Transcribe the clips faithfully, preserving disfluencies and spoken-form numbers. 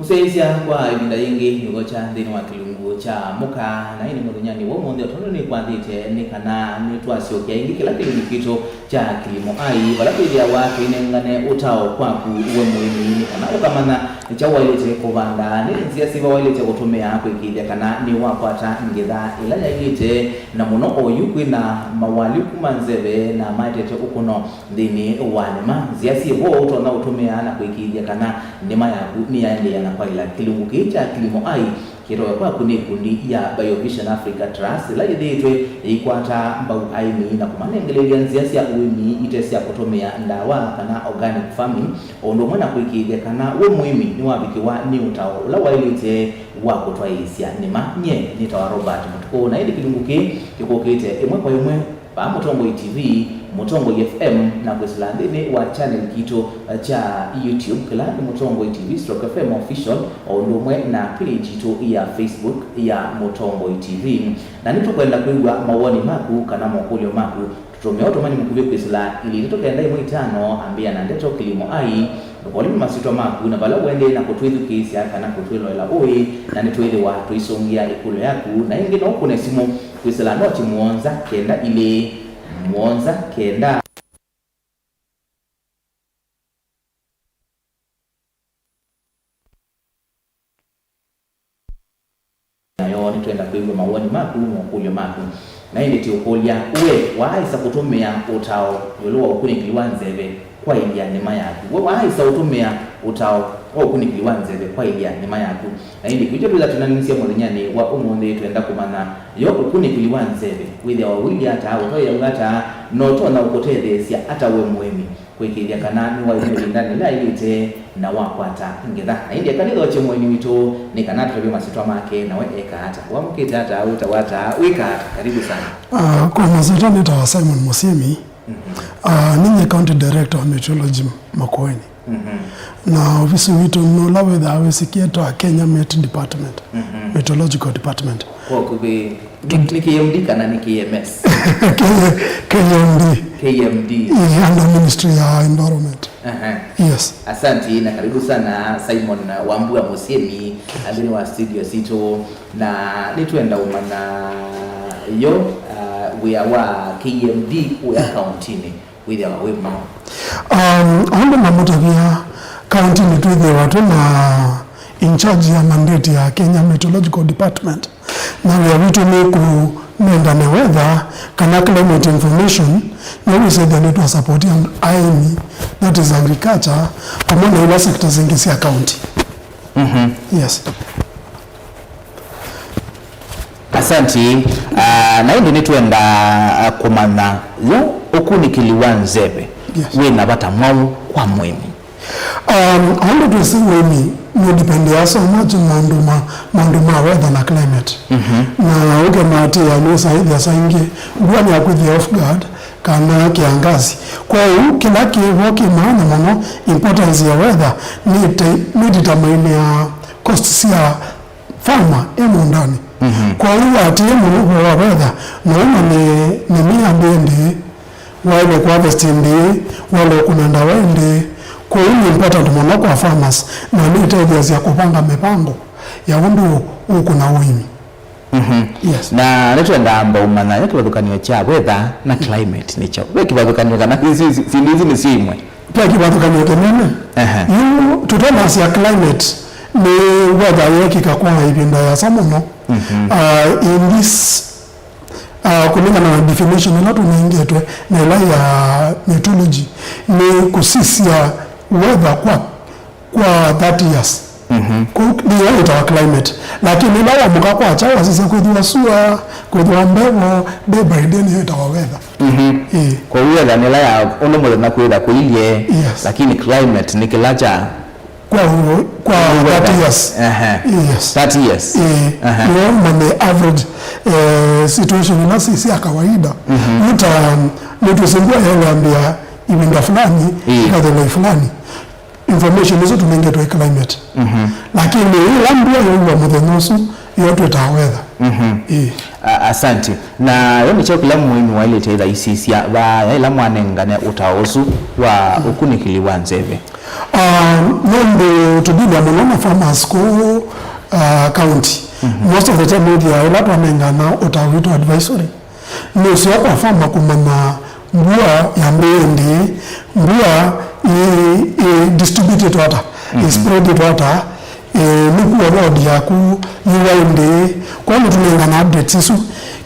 Mũsyaĩĩsya kwa ĩvinda yĩngĩ nĩw'o kya nthĩnĩ wa kĩlungu kya mũka, na ĩndĩ mũthenyanĩ wa ũmũnthĩ, o tondũ nĩkwanthĩte, nĩ kana nĩtwasyokia ĩngĩ kĩla kĩlungu kitũ kya Kilimo Ai, vala twĩthĩawa tũinengane ũtao kwaku we mũĩmi, nĩ kana ũkamanya nĩ kyaũ waĩlĩte kũvanda, nĩ nzĩa syĩva waĩlĩte kũtũmĩa kũĩkĩĩthya kana nĩwakwata ngetha ĩla yaĩlĩte, na mũno oyu kwĩna mawaliu kuma nzeve na maetete ũkũno nthĩnĩ wa nĩma. Nzĩa syĩvo ũtonya ũtũmĩa na kũĩkĩĩthya kana nĩma yaku nĩyaendeea na kwaĩla? Kĩlungu kĩĩ kya Kilimo Ai kĩtowe kwaku nĩ ikundi ya Biovision Africa Trust, ĩla yĩthĩĩtwe yĩikwata mbau aĩmi na kũmanengelelya nzĩa sya ũĩmi ite sya kũtũmĩa ndawa kana organic farming, o ũndũ ũmwe na kũĩkĩĩthya kana we mũĩmi nĩwavikĩwa nĩ ũtao ũla waĩlĩte wa kũtwaĩĩsya nĩma. Nyie nĩtawa Robert Mũtukũ, na ĩndĩ kĩlungu kĩĩ kĩkũkĩte ĩmwe kwa ĩmwe vaa Mũtongoi T V, Mũtongoi F M, na kwĩsĩla nthĩnĩ wa channel kitũ kya YouTube, kĩla nĩ Mũtongoi T V stroke F M Official, o ũndũ ũmwe na page yitũ ya Facebook ya Mũtongoi T V. Na nĩtũkwenda kwĩw'a mawoni maku kana mokũlyo maku. Tũtũmĩe ũtũmani mũkuvĩ kwĩsĩla ilĩ itatũ kenda ĩmwe itano, ambĩĩa na ndeto Kilimo Ai, ndũkolye masyĩtwa maku na vala ũendee na kũtwĩthukĩĩsya kana kũtwĩloela ũĩ, na nĩtwĩthĩwa tũisũngĩa ĩkũlyo yaku. Na ĩngĩ no ũkũne simũ kwĩsĩla noti mũonza kenda ilĩ mũonza kenda. Nayo nĩtwenda kwĩw'a mawoni maku, mokũlyo maku. Na ĩndĩ tĩũkũlya, we waaĩsa kũtũmĩa ũtao ĩũlũ wa ũkunĩkĩli wa nzeve kwaĩlya nĩma yaku? We waaĩsa ũtũmĩa ũtao wa ũkunĩkĩli wa nzeve kwaĩlya nĩma yaku? Na ĩndĩ kĩu kyo twĩsa twĩnanisye mũthenyanĩ wa ũmũnthĩ, twenda kũmanya yo ũkunĩkĩli wa nzeve wĩthĩawa ũilyĩ ata, ũtoeawa ata, na ũtonya ũkũtetheesya ata we mũĩmi kũĩkĩĩthya kana nĩwaĩlye ĩvindanĩ yĩla yaĩlĩte na wakwata ngetha? Na ĩndĩ eka nĩthokye mũeni witũ nĩ kana atũtavye masyĩtwa make, na we ekaa ata, wamũkĩte ata, wĩtawa ata, wĩkaa ata? Karibu sana. Ah, kwa masyĩtwa nĩtawa Simon Mũsyĩmi. Mhm. Ah, ninyie county director wa meteorology Makueni. Mhm. Na ovisi witũ nĩ ũla wĩthaa wĩsĩkĩtwe Kenya Met Department, mhm, Meteorological Department. Kwa ũkuvĩ, nĩ, nĩ K M D kana nĩ K M S? K-, K M D. K M D. Yeah, under Ministry ya Environment. Aha. Yes. Asante na karibu sana Simon Wambua Mũsyĩmi nthĩnĩ wa studio sitũ, na nĩtwenda ũmanya yo, uh, wĩa wa K M D kũya kauntinĩ wĩthĩawa wĩ mwaũ? Um, andũ mamũtavya, kauntinĩ twĩthĩawa twĩ na in charge ya mandate ya Kenya Meteorological Department, na wĩa witũ nĩ kũmenda nĩ weather kana climate information, nĩwĩsethya nĩtwasapoti aĩmi, that is agriculture, vamwe na ila sectors ingĩ sya county. Mhm. Yes. Asanti. Ah, na ĩndĩ nĩtwenda, ah, kũmanya yo ũkunĩkĩli wa nzeve, yes, wĩ na vata mwaũ kwa mũĩmi? Um, andũ twĩsĩ ũĩmi nũdipendeaa so much maũndũ ma, maũndũ ma weather na climate. Mhm. Na ũkemaatĩĩa nĩũsaĩthya saa ingĩ mbua nĩyakwĩthĩa off guard kana kĩangazi. Kwoou kĩla kĩvo kĩ maana mũno, importance ya weather, nĩ ĩte-, nĩ determine ya cost sya farmer e mũũndanĩ. Mhm. Kwoou waatĩĩa mũno ũvoo wa weather, no ũmanye nĩ, nĩ mĩambĩe ndĩĩ, waĩle kũharvest ndĩĩ, waĩle kũkũna ndawa ndĩĩ. Kwoou nĩ important mũno kwa farmers, na nĩ ĩtetheeasya kũvanga mĩvango ya ũndũ ũkũna ũĩmi. Mhm. Yes. Na nĩtwenda amba ũmanya yo kĩvathũkany'o kya weather na climate nĩ kyaũ? Ve kĩvathũkany'o kana syĩndũ isu nĩsyo imwe? Ve kĩvathũkany'o kĩnene. Ehe. Yu tũtanasya climate nĩ weather yeekĩka kwa ĩvinda yasa mũno. Mhm. Uh, in this, uh, kũlingana na definition ĩla tũnengetwe na ĩla ya meteorology, nĩ kũsisya weather kwa, kwa thirty years. Mhm. Kũu nĩyo ĩtawa climate. Lakini ĩla wamũka kwakya, wasisya kwĩthĩwa sua, kwĩthĩwa mbevo, day by day nĩyo ĩtawa weather. Mhm. Ĩĩ. Kwoou weather nĩ ĩla ya ũndũ mũthenya kwĩtha kũilye, yes, lakini climate nĩ kĩla kya kwa, kwa weather. Thirty years. Ehe. Yes. Thirty years. Ĩĩ. Ehe. Nĩyo ũmanye average, eh, situation ila si sya kawaida. Mhm. Nĩ ta, nĩtwĩsĩ mbua yaĩle yambĩa ĩvinda fulani, ĩĩ, ĩkathela fulani. Information isu tũnengetwe climate. Mhm. Lakini ĩla mbua yauwa mũthenya ũsu, yo twĩtaa weather. Mhm. Ĩĩ. A-, asante. Na yo nĩkyo kĩla mũĩmi waĩlĩte ĩtha isisya vaa ĩla mwanengane ũtao ũsu wa, mm, ũkunĩkĩli wa nzeve. Ah, nũndũ tũdilya mũno na farmers kũũ, ah, county. Most of the time wĩthĩaa ĩla twanengana ũtao witũ advisory, nĩũseo kwa farmer kũmanya mbua yambĩĩe ndĩĩ, mbua ĩ, ĩ distributĩtwe ata, ĩ spreadĩtwe ata, ĩ, nĩkũ road yaku yĩwaĩ ndĩĩ. Kwa nĩtũnengana updates isu.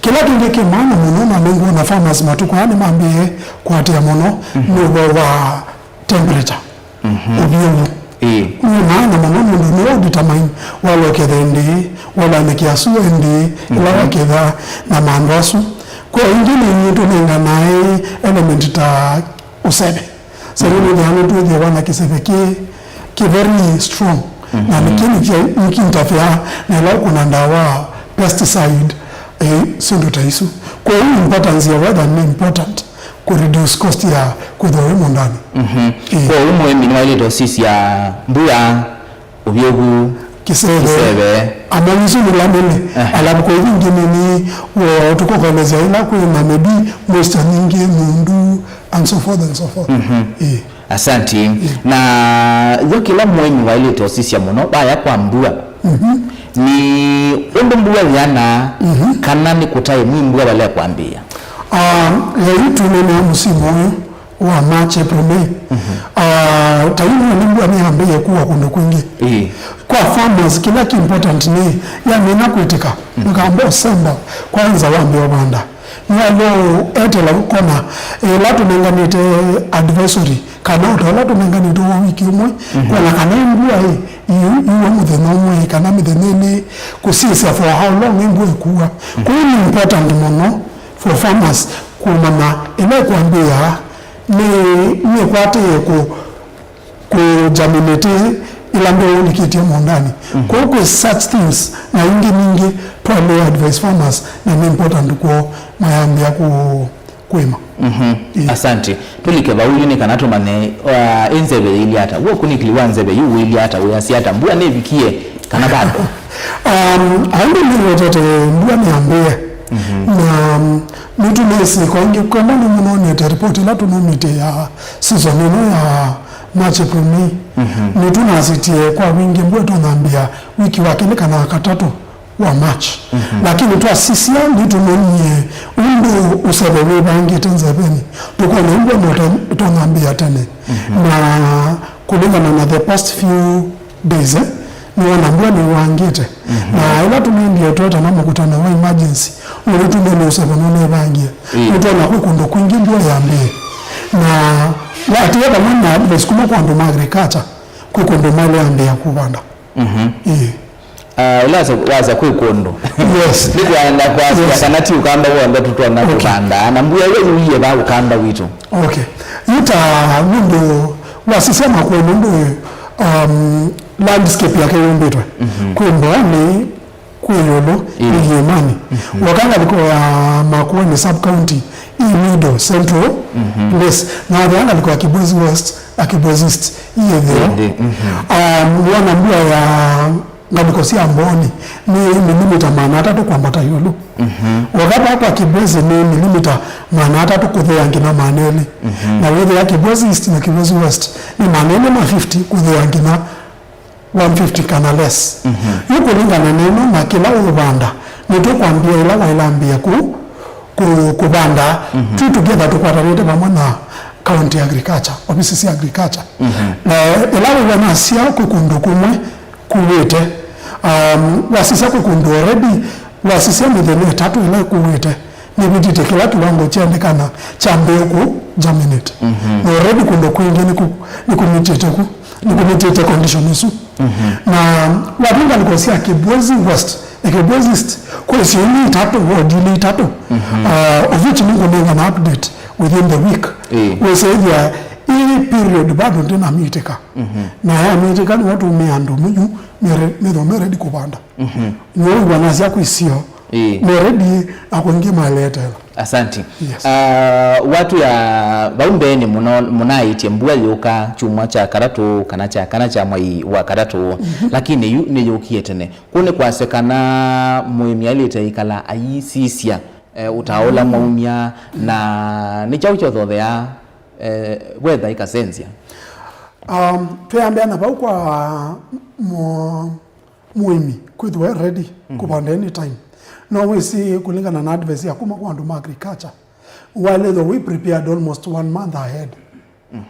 Kĩla kĩngĩ kĩ maana mũno na nĩngwona farmers matukũ aya nĩmambĩĩe kũatĩĩa mũno nĩ ũvoo wa temperature. Ũvyũvu. Ĩĩ. Nĩ maana mũno nũndũ nĩwe ũdetermine wala ũketha ndĩĩ, wala nĩ kĩasua ndĩĩ, ĩla waketha na maũndũ asu. Kwa ĩngĩ nĩ nĩtũnenganae element ta ũseve. Seve nĩthĩa nĩtwĩthĩwa na kĩseve kĩ, kĩ very strong. Na nĩkĩ nĩkĩ nĩkĩinterfere na ĩla ũkũna ndawa pesticide, eh, syĩndũ ta isu. Kwa hiyo importance ya weather nĩ important kũ reduce cost ya kwĩthĩwa wĩ mũũndanĩ. Ĩĩ. Kwoou mũĩmi nĩwaĩlĩte ũsisya mbua, ũvyũvu, kĩseve, kĩseve, amanyĩsyo nĩla nene, alavu kwa ĩvingi nini, wo tũkokolesya ĩla kwĩ na maybe moisture nyingĩ, nyundu, and so forth and so forth. Ĩĩ. Asanti. Na yo kĩla mũĩmi waĩlĩte ũsisya mũno vaya kwa mbua nĩ ũndũ mbua yĩana, kana nĩ kũtaĩ mwi mbua valea kwambĩĩa. Ah, yu tũnenea msimu ũyũ wa March, April, May. Ah, ta yu nĩ mbua nĩyambĩĩe kuwa kũndũ kwingĩ. Ĩĩ. Kwa farmers, kĩla kĩ important nĩ yamina kwĩtĩka, ndũkamba ũsemba, kwanza wambe ũvanda. Nĩwalo etela ũkona, ĩla tũnenganĩte advisory, kana ũtaũla tũnenganĩtwe wa wiki ũmwe, kwona kana mbua ĩ, yu-, yua mũthenya ũmwe, kana mĩthenya ĩlĩ, kũsisya for how long ĩ mbua ĩkua. Kwoou nĩ important mũno for farmers kũmanya ĩla ĩkwambĩĩa nĩ, nĩkwatĩĩe kũ-, kũ germinate ĩla mbeũ ũlikĩtye mũũndanĩ. Kwoou kwĩ such things na ingĩ nyingĩ twaĩle advise farmers, na nĩ important kwoo mayambĩĩa kũ-, kũĩma. Ĩĩ. Asante. Tũlike vau yu nĩ kana tũmanye, uh, ĩ nzeve yĩilyĩ ata? W'o ũkunĩkĩli wa nzeve yu wĩilyĩ ata? Wĩasya ata? Mbua nĩvikie kana bado? Um, aĩndĩ nĩwetete mbua nĩyambĩĩe. Na, um, nĩtũnĩsĩ kwa ĩngĩ kwa mũno mũno nĩte report ĩla tũnũmĩte ya season ĩno ya March, April, May. Nĩtũnasĩtye kwa wingĩ mbua ĩtonambĩĩa wiki wa kelĩ kana wa katatũ wa March. Lakini twasisya nĩtũmanyie ũndũ ũseve wĩvangĩte nzevenĩ. Tũkona mbua no ĩtonambĩĩa tene. Na kũlingana na the past few days, eh, nĩwona mbua nĩwangĩte. Na ĩla tũnendie twetana mũkutano wa emergency, ũyũ tũnene ũseve nũnevangie. Nĩtwona kwĩ kũndũ kwingĩ mbua yambĩĩe. Na watĩĩa vamwe na advice kuma kwa andũ ma agriculture, kwĩ kũndũ maĩle ambĩĩa kũvanda. Ĩĩ. Ah, ĩla wasa, wasa kwĩ kũndũ. Yes. Nĩ kwenda kwasya kana ti ũkamba w'onthe tũtonya kũvanda. Na mbua ĩyo yuie va ũkamba witũ. Okay. Yu ta nũndũ wasisya makũũ nũndũ, um, landscape yake yũmbĩtwe. Kwĩ mboanĩ, kwĩ ĩũlũ, ĩĩ, ĩĩmanĩ. Woka ngalĩko ya Makueni sub county, ĩ middle, central place. Na wathĩa ngalĩko ya Kibwezi West, ya Kibwezi East, ĩ ĩtheo. Ĩthĩ. Um, wona mbua ya ngalĩko sya Mbooni nĩ milimita maana atatũ kwambata ĩũlũ. Woka vaa kwa Kibwezi nĩ milimita maana atatũ kũthea nginya maana elĩ. Na wĩthĩa Kibwezi East na Kibwezi West nĩ maana elĩ ma fifty kũthea nginya one fifty kana less. Yu kũlingana na ĩno na kĩla ũũvanda, nĩtũkwambĩa ĩla waĩlambĩa kũ, kũ, kũvanda, twĩ together tũkwatanĩte vamwe na county agriculture, ofisi sya agriculture. Na ĩla wĩw'a nasya kwĩ kũndũ kũmwe kuĩte, um, wasisya kwĩ kũndũ already, wasisya mĩthenya ĩtatũ ĩla ĩkuĩte, nĩvĩtĩte kĩla kĩwango kyendekana kya mbee kũ germinate. Na already kũndũ kwingĩ nĩkũ, nĩkũmitĩte ku, nĩkũmitĩte condition isu. Na watwĩ ngalĩko sya Kibwezi West na Kibwezi East, kwĩ syĩndũ itatũ, ward ilĩ itatũ, uh, of which nĩngũnengana update within the week. Ĩĩ. Wĩsĩthya ĩ period bado ndĩnamitĩka. Na yamitĩka nĩwatũmĩa andũ mĩyu, methwa me ready kũvanda. Nĩwĩw'a nasya kwĩ sio, ĩĩ, me ready, akwingĩ maleetela. Asanti. Yes. Ah, watu ya vau mbeenĩ mũno, mũnaĩtye mbua yũka kyumwa kya katatũ kana kya kana kya mwai wa katatũ, lakini yu nĩyũkie tene. Kũu nĩ kwasya kana mũĩmi ailĩte ĩkala ayĩsisya, eh, ũtao ũla mwaumya, na nĩ kyaũ kyothotheaa, eh, weather ĩkasenzya? Um, twĩambĩa na vau kwa mu-, mũĩmi kwĩthĩwa e ready kũvanda anytime. No wĩsĩ kũlingana na advice ya kuma kwa andũ ma agriculture, waĩlĩthwa wĩ prepared almost one month ahead.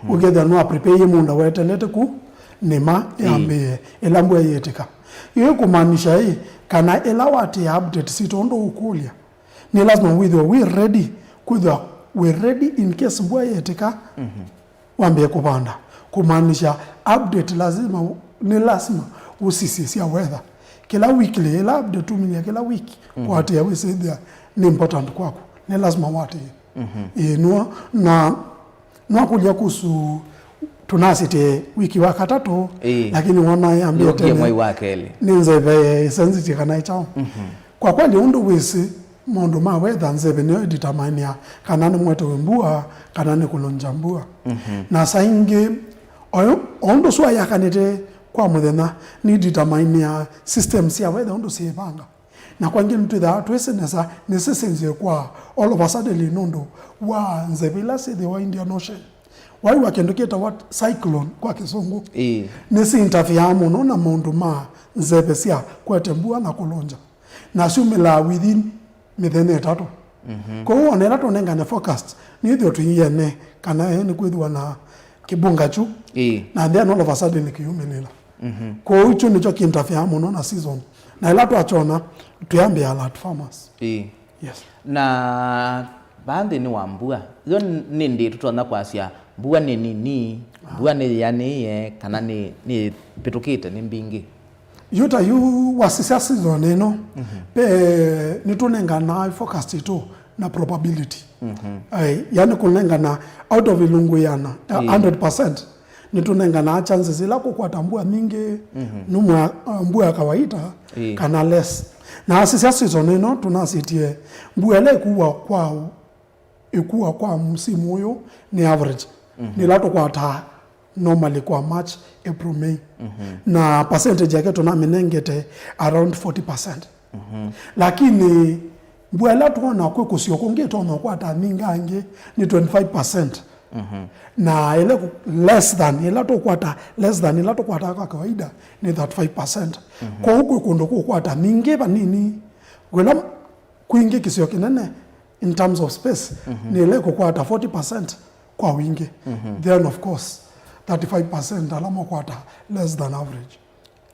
Ũkethĩa nĩwa prepare mũũnda wetelete ku nĩma yambĩĩe ĩla mbua yĩtĩka. Ĩĩ kũmaanisha ĩ, kana ĩla watĩa update sitũ ũndũ ũkũlya, nĩ lazima wĩthĩwe wĩ ready, kwĩthĩwa wĩ ready in case mbua yĩtĩka wambĩe kũvanda. Kũmaanisha update lazima, nĩ lazima ũsisye sya weather kĩla weekly, ĩla update umilia kĩla week, kwatĩa wĩsĩthĩa nĩ important kwaku, nĩ lazima watĩĩe. Ĩĩ, nũo, na nwakũlya kuhusu tunasĩtye wiki wa katatũ, Ĩĩ. Lakini wona yambĩe Yũkie tene, mwei wa kelĩ. Nĩ nzeve sensitive kana ĩkyaũ. Kwa kweli, ũndũ wĩsĩ, maũndũ ma weather nzeve nĩyo ĩdeterminea kana nĩ mwetewe mbua, kana nĩ kũlũngya mbua. Na saa ingĩ, o ũndũ sua yakanĩte kwa mũthenya, nĩ determinea system sya weather ũndũ syĩvanga. Na kwa ingĩ nĩtwĩthaa twĩsĩ nesa nĩsĩsenzye kwa all of a suddenly nũndũ wa nzeve ila syĩthĩwa Indian Ocean. Waiwa kĩndũ kĩtawa cyclone kwa kĩsũngũ. Ĩĩ. Nĩsiintafiaa mũno na maũndũ ma nzeve sya kwete mbua na kũlũngya. Na syumĩlaa within mĩthenya ĩtatũ. Kwoou ona ĩla tũnengane forecast, nĩthĩo tũiene kana ĩ nĩkwĩthĩwa na kĩmbunga kyu, Ĩĩ. Na then all of a sudden kĩyumĩlĩla. Kwoou kyu nĩkyo kĩintafiaa mũno na season. Na ĩla twakyona, twĩambĩa alert farmers. Ĩĩ. Yes. Na vaa nthĩnĩ wa mbua, yo nĩ ndĩ tũtonya kwasya mbua nĩ nini, mbua nĩ yĩanĩie, kana nĩ, nĩ ĩvĩtũkĩte, nĩ mbingĩ? Yu ta yu wasisya season ĩno, ve nĩtũnengana forecast itũ na probability. Ai, yani kũnengana out of ilungu ĩana, a Ĩĩ. hundred percent, nĩtũnengana chances ila kũkwata mbua nyingĩ, nũmwa, uh, mbua ya kawaida, Ĩĩ. Kana less. Na asisya season ĩno, tũnasĩtie mbua ĩla ĩkuwa kwa ĩkua kwa msimu ũyũ nĩ average. Nĩ ĩla tũkwataa normally kwa March, April, May. Na percentage yake tũnamĩnengete around forty percent. Lakini mbua ĩla twona kwĩ kũsio kũngĩ ĩtonya ũkwata nyingangĩ nĩ twenty-five percent. Na ĩla kũ-, less than, ĩla tũkwata less than ĩla tũkwataa kwa kawaida nĩ thirty-five percent. Kwoou kwĩ kũndũ kũkwata nyingĩ vanini. Wĩla kwingĩ kĩsio kĩnene in terms of space, nĩ ĩla ĩkũkwata forty percent kwa wingĩ. Then of course, thirty-five percent ala makwata less than average.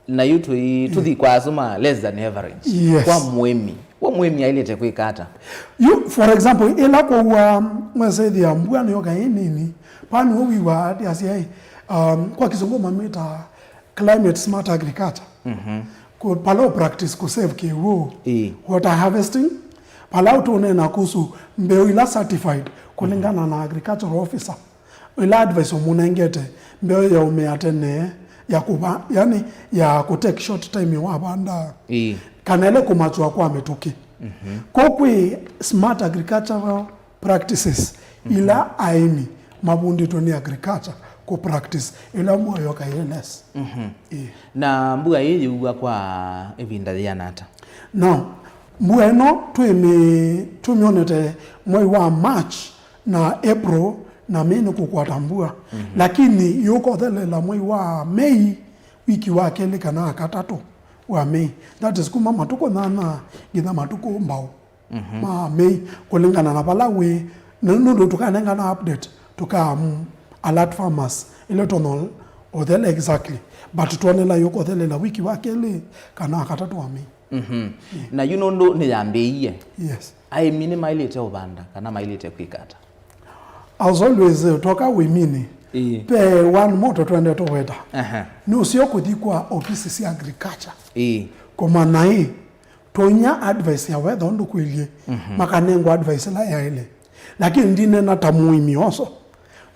Na yu tũi-, tũthi kwa asu ma less than average. Yes. Kwa mũĩmi. Kwa mũĩmi ailĩte kwĩka ata? Yu, for example, ĩla kwaua mwesethĩa mbua nĩyoka ĩ nini, vaa nĩwe wĩw'aa ati asya, um, kwa kĩsũngũ mamĩta climate smart agriculture. Kũ-, pala ũ practice kũ save kĩw'ũ, Ĩĩ. Water harvesting, pala ũtũneena kuhusu mbeũ ila certified kũlingana na agricultural officer. Ila advice ũmũnengete, mbeũ ya ũmĩa tene, ya kũva-, yani ya kũ take short time wavanda. Ĩĩ. Kana ile kũmatua kwa mĩtũkĩ. Kwoou kwĩ smart agricultural practices ila aĩmi mavundĩtwe nĩ agriculture kũ practice ĩla mbua yoka ĩ less. Ĩĩ. Na mbua ĩĩ yĩua kwa ĩvinda yĩana ata? Now, mbua ĩno twĩmĩ-, tũmyonete mwei wa March na April na May nĩkũkwata mbua. Lakini yũkothelela mwei wa May, wiki wa kelĩ kana wa katatũ wa May. That is kuma matukũ nyanya nginya matukũ mbao ma May, kũlingana na vala wĩ, na nũndũ tũkanengana update, tũka, um, alert farmers, ĩla tũno ũthela exactly, but twonela yũkothelela wiki wa kelĩ kana wa katatũ wa May. Na yu nũndũ nĩyambĩĩie, Yes. Aĩmi nĩmaĩlĩte ũvanda kana maĩlĩte kwĩka ata? As always, eh, twoka ũĩminĩ, Ĩĩ. Ve one motto twendete ũweta. Aha. Nĩ ũseo kũthi kwa ofisi sya agriculture. Ĩĩ. Kũmanya ĩ, tũinya advice ya weather ũndũ kwĩlie, makanengwa advice ĩla yaĩle. Lakini ndinena ta mũĩmi oso.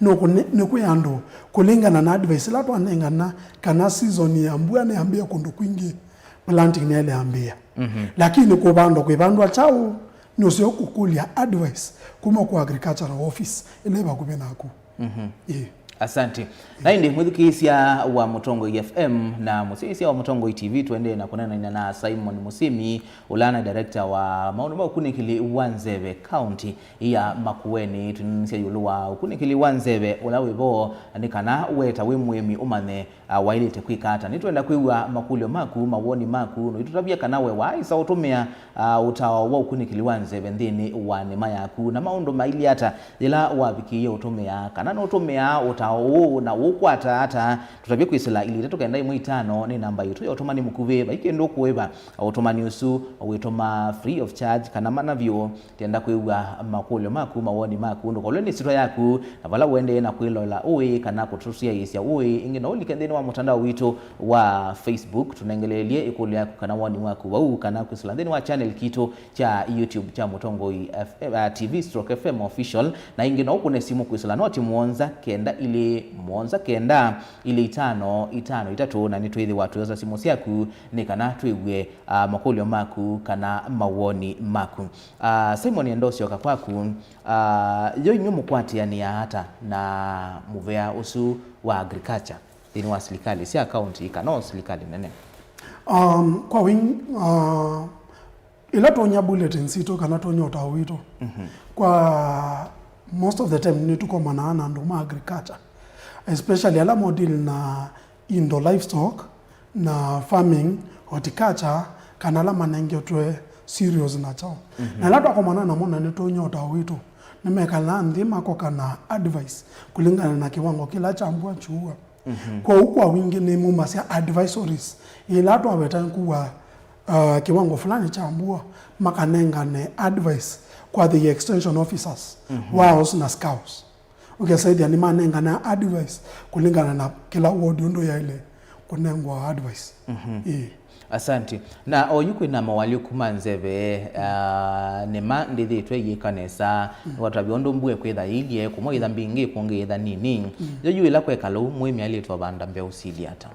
Nũkũ-, nĩ, nĩ kwĩ andũ kũlingana na advice ĩla twanengana kana season ya mbua nĩyambĩĩa kũndũ kwingĩ, planting nĩyaĩle yambĩĩa. Lakini kũvandwa kwĩvandwa kyaũ, nĩ ũseo kũkũlya advice kuma kwa agricultural office ĩla ĩ vakuvĩ naku. Ĩĩ. Asante. Na ĩndĩ mwĩthukĩĩsya wa Mũtongoi F M na mũsyaĩĩsya wa Mũtongoi T V, tũendee na kũneenany'a na Simon Mũsimi, ũla nĩ director wa maũndũ ma ũkunĩkĩli wa nzeve kaunti ya Makueni. Tũneenanĩsya ĩũlũ wa ũkunĩkĩli wa nzeve ũla wĩ vo, nĩ kana we ta wĩ mũĩmi ũmanye, ah, waĩlĩte kwĩka ata. Nĩtwenda kwĩw'a makũlyo maku, mawoni maku, na ũitũtavya kana we waaĩsa ũtũmĩa, ah, ũtao wa ũkunĩkĩli wa nzeve nthĩnĩ wa nĩma yaku, na maũndũ mailye ata yĩla wavikĩie ũtũmĩa, kana nũtũmĩaa ũtao ũũ na ũũkwata ata. Tũtavye kwĩsĩla ilĩ itatũ kenda ĩmwe itano nĩ namba yitũ ya ũtũmani mũkuvĩ. Vai kĩndũ ũkũĩva, ũtũmani ũsu wĩtũmaa free of charge kana mana vyũ. Tenda kwĩw'a makũlyo maku, mawoni maku, ndũkolwe nĩ ĩsyĩtwa yaku, na vala ũendee na kwĩloela ũĩ kana kũtũsyaĩĩsya ũĩ. Ĩngĩ no ũlike nthĩnĩ wa mũtandao witũ wa Facebook, tũnengeleelye ĩkũlyo yaku kana woni waku vau, kana kwĩsĩla nthĩnĩ wa channel kitũ kya YouTube kya Mũtongoi F M, ah, T V stroke F M Official, na ĩngĩ no ũkũne simũ kwĩsĩla noti mũonza kenda ilĩ mũonza kenda ilĩ itano itano itatũ, na nĩtwĩthĩwa twĩosa simũ syaku nĩ kana twĩw'e, ah, makũlyo maku kana mawoni maku. Ah, Simon, enda ũsyoka kwaku. Ah, yo inyw'ĩ mũkwatĩanĩa ata na mũvea ũsu wa agriculture nthĩnĩ wa silikalĩ sya kaunti kana o silikalĩ nene? Um, kwa wing, uh, ĩla twonya bulletin sitũ kana twonya ũtao witũ, kwa most of the time nĩtũkomanaa na andũ ma agriculture, especially ala mo deal na indo, livestock, na farming, horticulture, kana ala manengetwe cereals na kyaũ. Na ĩla twakomana namo na nĩtwonya ũtao witũ, nĩmekalaa nthĩ makoka na advice kũlingana na kĩwango kĩla kya mbua kyũa. Kwoou kwa wingĩ nĩmumasya advisories. Ĩla twaweta kũwa, uh, kĩwango fulani kya mbua, makanengane advice kwa the extension officers, WAOs na SCAOs. Ũkesa ĩthĩa nĩmanengana advice kũlingana na kĩla ward ũndũ yaĩle kũnengwa advice. Ĩĩ. Asante. Na oyu kwĩna mawalyo kuma nzeve, ah, nĩma ndĩthĩtwe ĩyĩka nesa, nĩwatavya ũndũ mbua ĩkwĩtha ĩilye, kũmwe ĩtha mbingĩ, kũngĩ ĩtha nini. Yo yu ĩla kwekala ũu, mũĩmi aĩlĩtwe ũvanda mbeũ silye ata?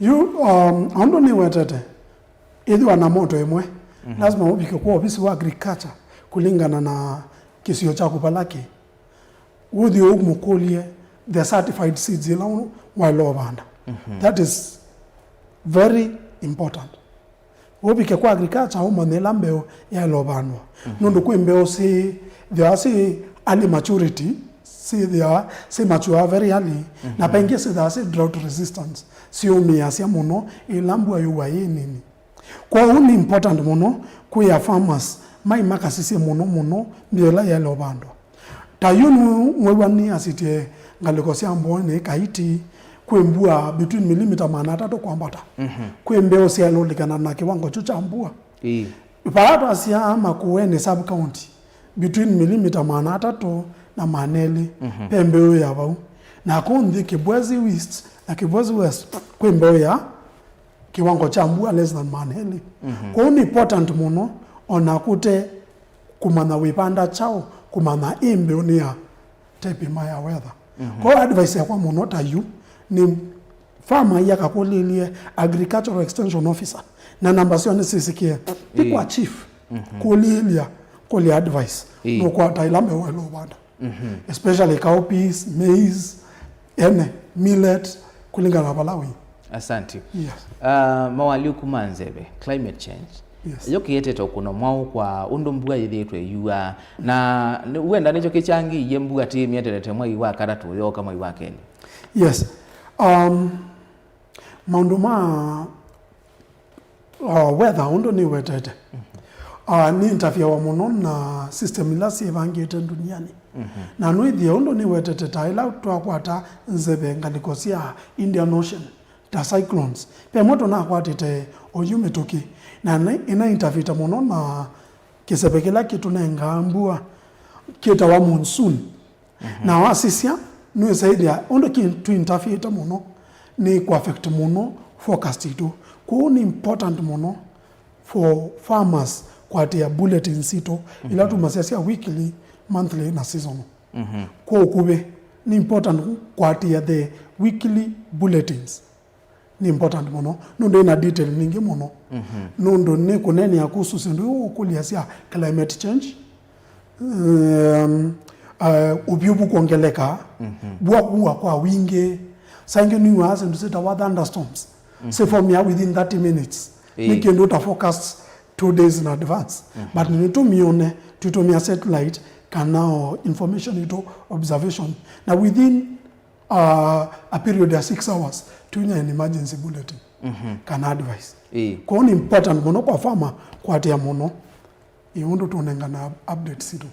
Yu, um, ũndũ nĩwetete, ĩthĩwa na moto ĩmwe, lazima ũvike kwa ovisi wa agriculture kũlingana na kĩsio kyaku vala kĩ. Ũthi ũmũkũlye the certified seeds ila waĩle ũvanda. That is very important. Ũvike kwa agriculture ũmanye ĩla mbeũ yaĩle ũvandwa. Nũndũ kwĩ mbeũ syĩthĩawa syĩ early maturity, syĩthĩawa syĩ mature very early, na paingĩ syĩthĩawa syĩ drought resistance, syũmĩasya mũno ĩla mbua yũa yĩ nini. Kwoou nĩ important mũno kwĩa farmers mai makasisye mũno mũno mbeũ ĩla yaĩle ũvandwa. Ta yu nĩwĩw'a nĩasĩtye ngalĩko sya Mbooni, Kaiti, kwĩ mbua between milimita maana atatũ kwambata. Kwĩ mbeũ syaĩle ũlikana na kĩwango kyu kya mbua. Ĩĩ. Vaa twasya Makueni sub county, between milimita maana atatũ na maana elĩ, ve mbeũ ya vau. Na kũu nthĩ Kibwezi East na Kibwezi West, kwĩ mbeũ ya kĩwango kya mbua less than maana elĩ. Kwoou nĩ important mũno ona kũte kũmanya wĩvanda kyaũ, kũmanya ĩ mbeũ nĩ ya type ĩma ya weather. Kwoou advice yakwa mũno ta yu nĩ farmer aya akakũlĩlye agricultural extension officer, na namba syoo nĩsyĩsĩkĩe, ti kwa chief kũlĩlya, kũlya advice, nũkwata ĩla mbeũ waĩle ũvanda. Especially cowpeas, maize, ene, millet, kũlingana na vala wĩ. Asante. Yes. Ah, mawalyo kuma nzeve, climate change. Yes. Yo kĩetete ũkũno mwaũ kwa ũndũ mbua yĩthĩĩtwe ĩyua, na nĩ- wenda nĩkyo kĩkyangĩie mbua ti mĩetelete mwai wa katatũ yooka mwai wa kelĩ? Yes. Um, maũndũ ma Uh, weather ũndũ nĩwetete, uh, nĩ interfereawa mũno na system ila syĩvangĩte nduniani. Na nwĩthĩe ũndũ nĩwetete ta ĩla twakwata nzeve ngalĩko sya Indian Ocean, ta cyclones. Ve ĩmwe tũnakwatĩte oyu mĩtũkĩ, na nĩ- ĩna interfere mũno na kĩseve kĩla kĩtũnengaa mbua kĩtawa monsoon. Na wasisya, nĩwĩsaĩthĩa ũndũ kĩ tũ interfere mũno, nĩ kũ affect mũno forecast itũ. Kwoou nĩ important mũno for farmers kũatĩĩa bulletin sitũ ila tumasya sya weekly, monthly na seasonal. Kwa ũkuvĩ, nĩ important kũatĩĩa the weekly bulletins. Nĩ important mũno, nũndũ ĩna detail nyingĩ mũno. Nũndũ nĩ kũneenea kuhusu syĩndũ iu ũkũlya sya climate change, um, Uh, ũvyũ vukwongeleka, mbua kua kwa wingĩ, saa ingĩ nĩw'aa syĩndũ syĩtawa thunderstorms, syĩfomĩaa within thirty minutes. Nĩ kĩndũ ũta forecast two days in advance. But nĩtũmĩone, tũitũmĩa satellite kana o information itũ, observation, na within uh, a period ya six hours, tũinya an emergency bulletin kana advice. Kwoou nĩ important mũno kwa farmer kũatĩĩa mũno ĩ ũndũ tũnengana updates sitũ.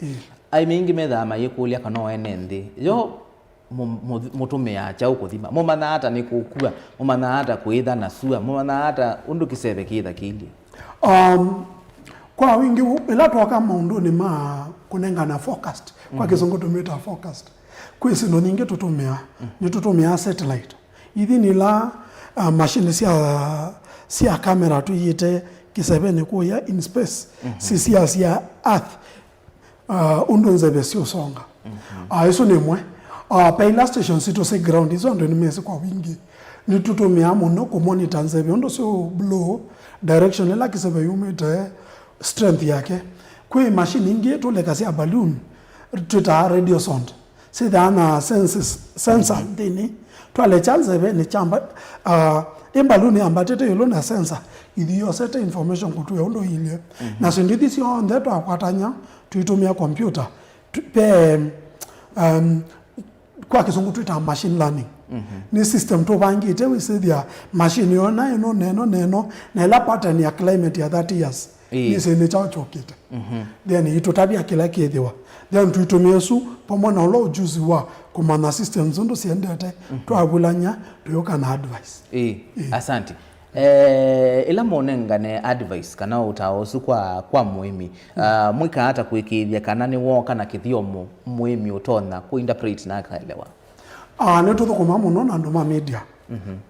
Ĩĩ. Aĩmi aingĩ methaa mayĩkũlya kana o ene nthĩ yo mũ- mũ- mũtũmĩaa kyaũ kũthima? Mũmanyaa ata nĩ kũkua? Mũmanyaa ata kũĩtha na sua? Mũmanyaa ata ũndũ kĩseve kĩĩtha kĩilyĩ? Um, kwa wingĩ wũ- ĩla twoka maũndũnĩ ma kũnengana forecast, kwa kĩsũngũ tũmĩtaa forecast, kwĩ syĩndũ nyingĩ tũtũmĩaa. Nĩtũtũmĩaa satellite. Ithi nĩ ila uh, machine sya, sya kamera tũiĩte kĩsevenĩ kũya in space, sisiasya earth, uh, ũndũ nzeve siũsonga. Uh, ĩsu nĩ ĩmwe. Uh, pe ila stations sitũ syĩ ground, isu andũ nĩmesĩ kwa wingĩ. Nĩtũtũmĩaa mũno kũmonita nzeve ũndũ syũ blow, direction ĩla kĩseve yumĩte, strength yake. Kwĩ machine ingĩ tũlekasya balloon twĩtaa radiosonde. Syĩthaa na senses, sensor nthĩnĩ. Twalekya nzevenĩ kyamba, uh, ĩ mbaluni yambatĩte ĩũlũ na sensor ithi yosete information kũtwĩa ũndũ iilye. Na syĩndũ ithi syonthe twakwatany'a tũitũmĩa kompyũta. Tu- pe, um, kwa kĩsũngũ twĩtaa machine learning. Nĩ system tũvangĩte wĩsĩthya machine yona ĩno na ĩno na ĩno, na ĩla pattern ya climate ya thirty years. Ĩĩ. Nĩsĩ nĩ kyaũ kyũkĩte. Then itũtavya kĩla kĩthĩwa. Then tũitũmĩa ĩsu pamwe na ũla ũjuzi wa kũmanya systems ũndũ siendete, twavulany'a, tũyũka na advice. Ĩĩ. Ĩĩ. Asante. Eh, ĩla mũnengane advice kana ũtao ũsu kwa, kwa mũĩmi, ah, mwĩkaa ata kũĩkĩĩthya kana nĩwooka na kĩthyomo mũĩmi ũtonya kũ interpret na akaelewa? Ah, nĩtũthũkũmaa mũno na andũ ma media.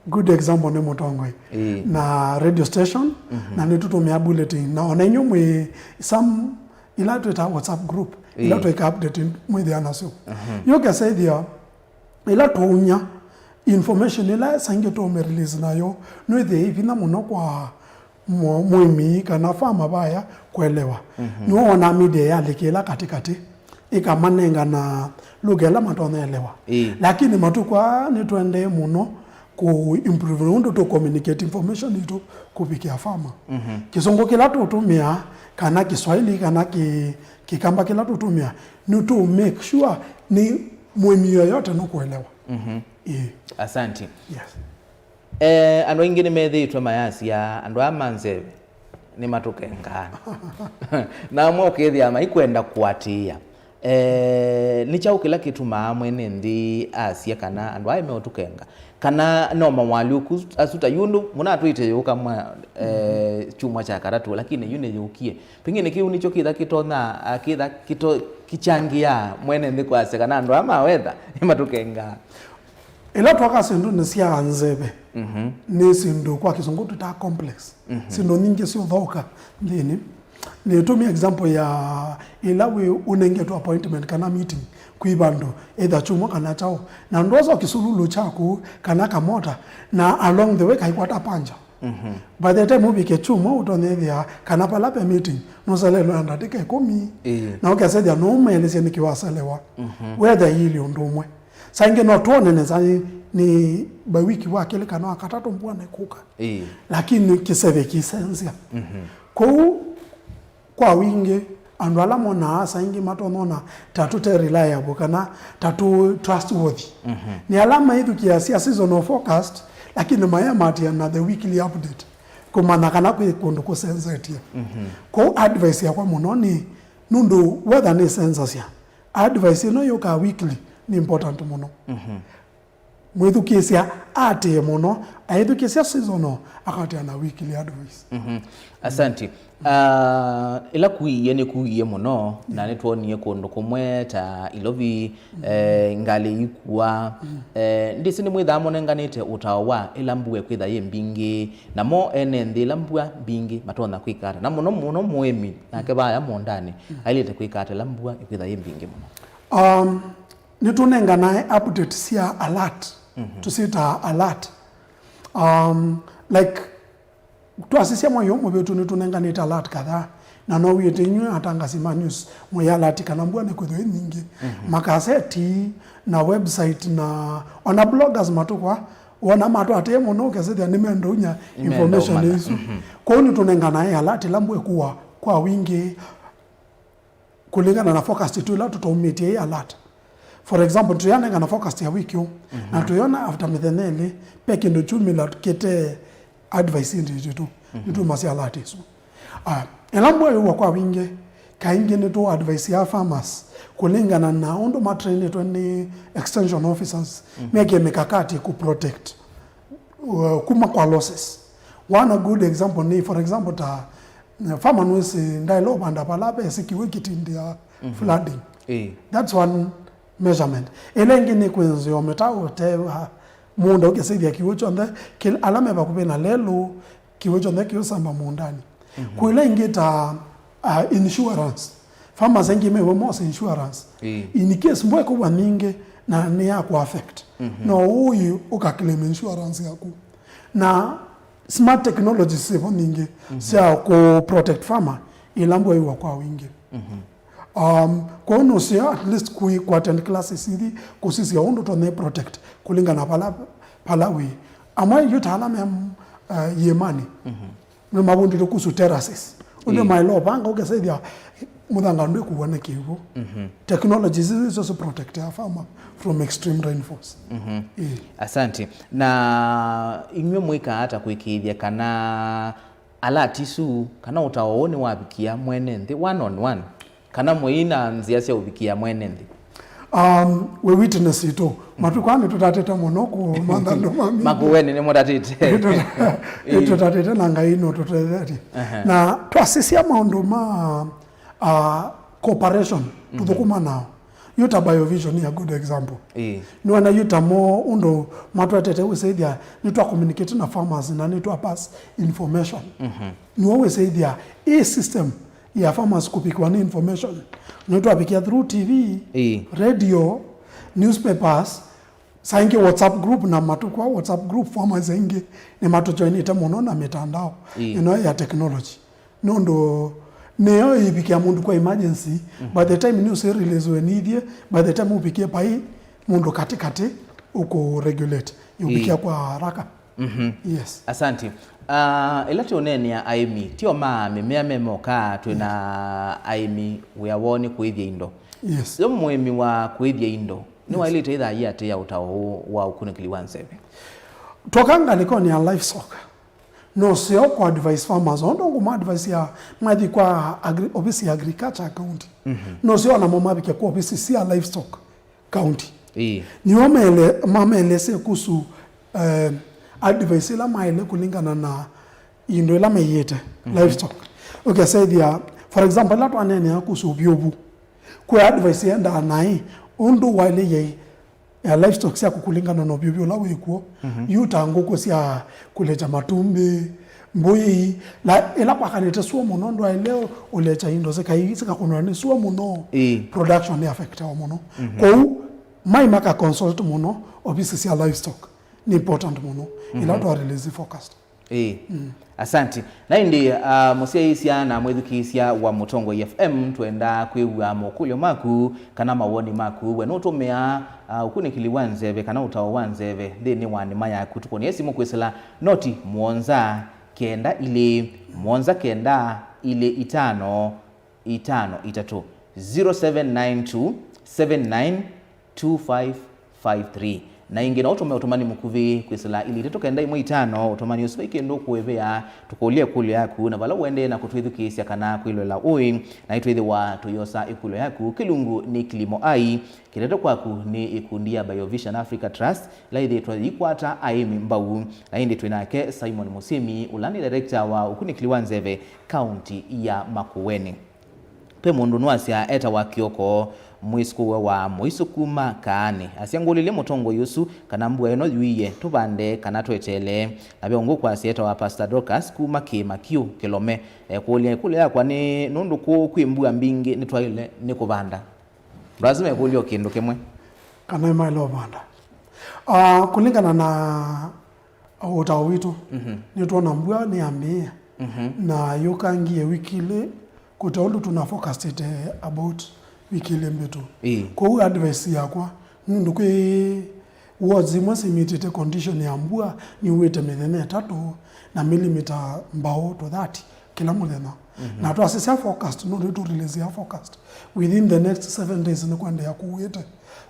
Good example nĩ Mũtongoi. Ĩĩ. Na radio station, na nĩtũtũmĩa bulletin. Na ona inyuĩ mwĩ some ila twĩtaa WhatsApp group, ila twĩka update mwĩthĩa nasyo. Yũkesa ĩthĩa ila twaumya information ila saingĩ tũũme release nayo, nĩwĩthĩa ĩ vinya mũno kwa mũ- mũĩmi kana farmer vaya kũelewa. Nĩwona media yalikĩla katĩkatĩ ĩkamanengana lugha ĩla matonya elewa. Ĩĩ. Lakini matukũ aa nĩtũendee mũno kũ improve ũndũ tũ communicate information itũ kũvikĩa farmer. Kĩsũngũ kĩla tũtũmĩaa kana Kiswahili kana kĩ- Kĩkamba kĩla tũtũmĩaa nĩ tũ make sure nĩ mũĩmi yoyote nũkũelewa. Ĩĩ. Asante. Yes. Eh, andũ aingĩ nĩmethĩĩtwe mayasya andũ aa ma nzeve nĩmatũkengaa. Na amwe ũkethĩa maikwenda kũatĩĩa. Eh, nĩ kyaũ kĩla kĩtumaa mwene nthĩ asye kana andũ aa meũtũkenga? Kana no mawalũku asu ta yu ũndũ mũnatwĩte yũka mwa, eh, kyumwa kya katatũ, lakini yu nĩyũkie? Pengine kĩu nĩkyo kĩtha kĩtonya, ah, kĩtha kĩto- kĩkyangĩaa mwene nthĩ kwasya kana andũ aa ma weather nĩmatũkengaa. Ĩla twaka syĩndũnĩ sya nzeve, nĩ syĩndũ kwa kĩsũngũ twĩtaa complex. Syĩndũ nyingĩ syũthoka nthĩnĩ. Nĩtũmĩa example ya ĩla wĩ ũnengetwe appointment kana meeting kwĩ vandũ, either kyumwa kana kyaũ, na ndwosa kĩsululu kyaku kana kamota, na along the way kaikwata panja. By the time ũvike kyumwa ũtonyethĩa kana pala pe meeting nũselelwe na ndatĩka ĩkũmi. Ĩĩ. Na ũkesethĩa nũũmaelesya nĩkĩ waselewa. Weather ĩilyĩ ũndũ ũmwe. Saa ingĩ no twone nesa nĩ, nĩ by wiki wa kelĩ kana wa katatũ mbua nĩkũka. Ĩĩ. Lakini kĩseve kĩsenzya. Kwoou kwa wingĩ, andũ ala monaa saa ingĩ matonona ta tũte reliable kana ta tũ trustworthy. Nĩ ala maithukĩasya seasonal forecast, lakini mayamatia na the weekly update kũmanya kana kwĩ kũndũ kũsenzetye. Kwoou advice yakwa mũno nĩ, nũndũ weather nĩsenzasya, advice ĩno yũkaa weekly nĩ important mũno. Mwĩthukĩĩsya aatĩĩe mũno, aithukĩĩsya seasonal, akaatĩĩa na weekly advice. Asante. Ah, ĩla kuiie nĩkuiie mũno, na nĩtwonie kũndũ kũmwe ta ilovi, eh, ngalĩ ikua. Eh, ndĩsĩ nĩmwĩthaa mũnenganĩte ũtao wa ĩla mbua ĩkwĩtha yĩ mbingĩ, namo ene nthĩ ĩla mbua mbingĩ matonya kwĩka ata? Na mũno mũno mũĩmi nake vaya mũũndanĩ aĩlĩte kwĩka ata ĩla mbua ĩkwĩtha yĩ mbingĩ mũno? Um, Nĩtũnenganae update sya alert, tũsyĩtaa alert. Um, like, twasisya mwai ũũ mũvĩtu nĩtũnenganĩte alert kadhaa. Na no wĩte inyw'ĩ atangasi ma news, mwĩ alert kana mbua nĩkwĩthwa ĩ nyingĩ. Mhm. Makaseti na website na ona bloggers matũkwa, wona matwatĩe mũno, ũkesĩthĩa nĩmendounya information ĩsu. Mhm. Kwoou nĩtũnenganae alert ĩla mbua ĩkũwa kwa wingĩ kũlingana na forecast ĩtũ ĩla tũtaumĩtye ĩ alert. For example, tũyanengana forecast ya wiki ũũ, na tũyona after mĩthenya ĩlĩ, pe kĩndũ kyumĩla kĩte advice ĩndĩ ĩtũ, nĩtũmasya alert ĩsu. Ah, ĩla mbua yũwa kwa wingĩ, kaingĩ nĩtũ advise ya farmers kũlingana na ũndũ matrainĩtwe nĩ extension officers, meke mikakati kũ protect, uh, kuma kwa losses. One good example nĩ, for example, ta, uh, farmer nĩwĩsĩ ndaĩle ũvanda vala vesi kĩw'ũ kĩtindĩa flooding. Ĩĩ. That's one measurement. Ĩla ĩngĩ nĩ kwĩnzĩa mĩtaro ũteva mũũnda ũkĩsĩthya kĩw'ũ kyonthe, kĩl-, ala me vakuvĩ na lelũ, kĩw'ũ kyonthe kĩũsamba mũũndanĩ. Kwĩ ĩla ĩngĩ ta, uh, insurance. Farmers aingĩ mew'a mose insurance. Ĩĩ. In case mbua ĩkũwa nyingĩ na nĩ ya kũ affect, no ũĩ ũka claim insurance yaku. Na smart technologies sĩvo nyingĩ sya kũ protect farmer ĩla mbua yũwa kwa wingĩ. Um, kwoou nũseo at least kũ, kũ attend classes ithi kũsisya ũndũ tũne protect kũlingana vala, vala wĩ. Amwe yu ta ala me, uh, yĩmanĩ. Nĩmavundĩtwe kuhusu terraces. Ũndũ maĩle ũvanga ũkesethya mũthanga ndwĩkuwa nĩ kĩw'ũ. Technologies isu isu protect a farmer from extreme rainfalls. Ĩĩ. Asante. Na inyw'ĩ mwĩkaa ata kũĩkĩĩthya kana alert isu kana ũtao ũũ nĩwavikia mwene nthĩ one on one? Kana mũi na nzĩa sya ũvikĩa mwene nthĩ? Um, wĩ witness itũ. Matukũ aa nĩtũtatĩte mũno kũmantha andũ ma media. Makueni nĩmũtatĩte. Nĩtũta-, nĩtũtatĩte na Ngai nũtũtethetye. Aha. Na twasisya maũndũ ma, uh, cooperation, tũthũkũma nao. Yu ta Biovision nĩ a good example. Ĩĩ. Nĩwona yu ta mo ũndũ matwetete wĩsĩthya nĩtwa communicate na farmers na nĩtwa pass information. Nĩw'o wĩsĩthya ĩ system ya farmers kũvikĩwa nĩ information. Nĩtwavikia through T V, ĩĩ, radio, newspapers, saa ingĩ WhatsApp group, na matukũ aa WhatsApp group farmers aingĩ nĩmatũjoinĩte mũno na mitandao, ĩĩ, ĩno ya technology. Nũndũ nĩyo ĩvikĩa mũndũ kwa emergency, by the time news ĩ release we nithiĩ, by the time ũvikie pai mũndũ katikati ũkũ regulate, ĩũvikia, ĩĩ, kwa haraka. Mhm. Yes. Asante. Ah, ĩla tũũneenea aĩmi, tio ma mĩmea me moka, twĩ na aĩmi wĩa woo nĩ kũĩthya indo. Yes. Yo mũĩmi wa kũĩthya indo, nĩwaĩlĩte, yes, ĩthaĩ atĩa ũtao ũũ wa ũkunĩkĩli wa nzeve? Twoka ngalĩkonĩ ya livestock, nũseo kũ advise farmers, ũndũ ngũma advise ya mathi kwa agri-, ofisi ya agriculture county. Mhm. Nũseo namo mavike kwa ofisi sya livestock county. Ĩĩ. Nĩo mele-, mamaelesye kuhusu, eh, advice ila maĩle kũlingana na indo ila maiĩte, mhm, livestock. Ũkesethĩa, for example, ila twaneenea kuhusu ũvyũvu. Kwĩ advice yendaa naĩ, ũndũ waĩlĩe ya livestock syaku kũlingana na ũvyũvu ũla wĩkw'o. Mhm. Yu ta ngũkũ sya kũlekya matumbĩ, mbũi, na ĩla kwakanĩte sua mũno, ndwaĩle ũlekya indo sikai-, sikakũnwa nĩ sua mũno, ĩĩ, production nĩ affectawa mũno. Mhm. Kwoou, mai maka consult mũno ofisi sya livestock. Nĩ important mũno, ĩla, mhm, twa release forecast. Ĩĩ. Mm. Asante. Na ĩndĩ, ah, mũsyaĩĩsya na mwĩthukĩĩsya wa Mũtongoi F M, twenda kwĩw'a mokũlyo maku kana mawoni maku. We nũtũmĩaa, ah, ũkunĩkĩli wa nzeve kana ũtao wa nzeve nthĩnĩ wa nĩma yaku? Tũkũnĩe simũ kwĩsĩla noti mũonza kenda ilĩ, mũonza kenda ilĩ itano, itano itatũ, zero seven nine two seven nine two five five three. Na ĩngĩ no ũtũme ũtũmani mũkuvĩ kwĩsĩla ilĩ itatũ kenda ĩmwe itano. Ũtũmani ũsu vai kĩndũ ũkũĩvĩa, tũkũlye ĩkũlyo yaku, na vala ũendee na kũtwĩthukĩĩsya kana kwĩlwela ũĩ, na itwĩthĩwa tũyosa ĩkũlyo yaku. Kĩlungu nĩ Kilimo Ai, kĩtetwe kwaku nĩ ĩkundi ya Biovision Africa Trust, ĩla yĩthĩĩtwe yĩikwata aĩmi mbau. Na ĩndĩ twĩ nake Simon Mũsĩmi, ũla nĩ director wa ũkunĩkĩli wa nzeve kaunti ya Makueni. Ve mũndũ nũasya etawa Kĩoko, mwĩsũkũũe wa Mũisũ kuma Kaanĩ. Asya ngũlilye mũtongoi ũsu kana mbua ĩno yuie, tũvande kana tweteele. Na ve ũngĩ ũkwasya etawa Pastor Dorcas kuma Kĩĩma Kiũ, Kĩlome. Ekũlya, ĩkũlyo yakwa nĩ, nũndũ kũũ kwĩ mbua mbingĩ nĩtwaĩle nĩ kũvanda? Lazima ekũlya o kĩndũ kĩmwe. Kana ĩmaĩle ũvanda. Ah, kũlingana na ũtao witũ, mhm, nĩtwona mbua nĩyambĩĩa, mhm, na yũkangie wiki ilĩ, Kũte ũndũ tũna forecastĩte about wiki ilĩ mbĩtũ. Ĩĩ. Kwoou advice yakwa, nũndũ kwĩ wards imwe simitĩte condition ya mbua, niuĩte mĩthenya ĩtatũ na milimita mbaũ to thirty kĩla mũthenya. Mhm. Na twasisya forecast, nũndũ tũreleasea forecast within the next seven days nĩkwendeea kuuĩte.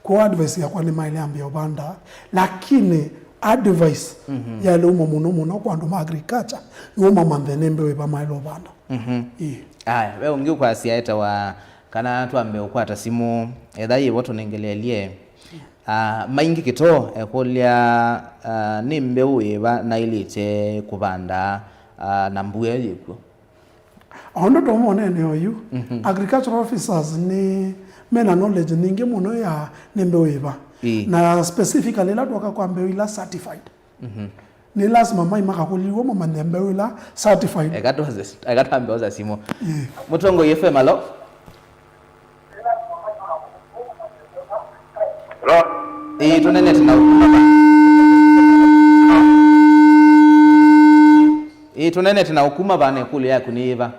Kwoou advice yakwa nĩ maĩle ambĩa ũvanda, lakini advice, mhm, yaĩle uma mũno mũno kwa andũ ma agriculture, nĩwo mamanthe nĩ mbeũ ĩva maĩle ũvanda. Mhm. Ĩĩ. Aya, ve ũngĩ ũkwasya etawa kana twambe ũkwata simũ, etha yĩvo tũnengeleelye. Ah, maingĩ kĩtoo ekũlya, ah, nĩ mbeũ yĩva naĩlĩte kũvanda, ah, na mbua yĩkw'o? O ũndũ tũmwonene oyu, mhm, agricultural officers nĩ mena knowledge nyingĩ mũno ya nĩ mbeũ yĩva. Ĩĩ. Na specifically ĩla twoka kwa mbeũ ila certified. Mhm. Nĩ lasima mai makakũlilw'e mamanye mbeũ ila certified. Eka twaze-, eka twambe osa simũ. Ĩĩ. Mũtongoi F M, alo? Hello? Ĩĩ, tũnenete na ũkuma va? Ĩĩ, tũnenete na ũkuma va, na ĩkũlyo yaku nĩ yĩva?